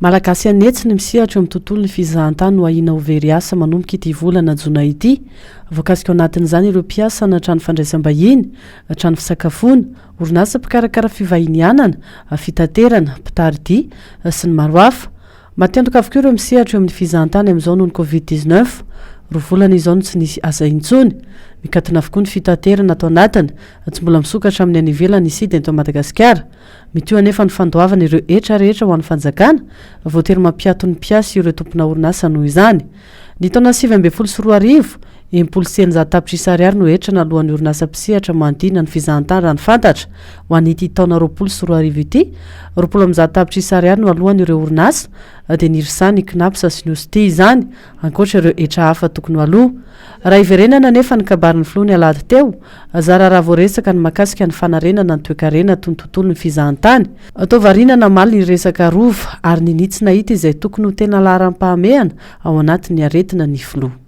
Malagasy an'hetsiny misehatra eo amin'ny tontolon'ny fizahantany no ahiana ho very asa manomboka ity volana jona ity. Voakasika ao anatin'izany ireo mpiasana trano fandraisam-bahiny, trano fisakafoana, orinasa mpikarakara fivahinianana, fitaterana, mpitari-dia, sy ny maro hafa. Matiantoka avokoa ireo misehatra eo amin'ny fizahantany amin'izao noho ny Covid 19. Roa volana izao no tsy nisy asa intsony. Mikatona avokoa ny fitaterana ato anatiny, tsy mbola misokatra amin'ny any ivelany isika eto Madagasikara. Mitohy anefa ny fandoavana ireo hetra rehetra ho an'ny fanjakana, voatery mampiato ny mpiasa ireo tompona orinasa noho izany. Ny taona 2019, 660 tapitrisa ariary no hetra naloan'ny orinasa mpisehatra manodidina ny fizahantany raha ny fantatra. Ho an'ity taona 2020 ity, 120 tapitrisa ariary no aloan'ireo orinasa, dia ny IRSA, ny Cnaps sy ny Ostie izany, ankoatra ireo hetra hafa tokony ho aloa. Raha hiverenana anefa ny kabarin'ny filoha ny alahady teo, zara raha voaresaka ny mahakasika ny fanarenana ny toekarena toy ny tontolon'ny fizahantany. Toa variana namaly ny resaka rova ary ninia tsy nahita izay tokony ho tena laharam-pahamehana ao anatin'ny aretina ny filoha.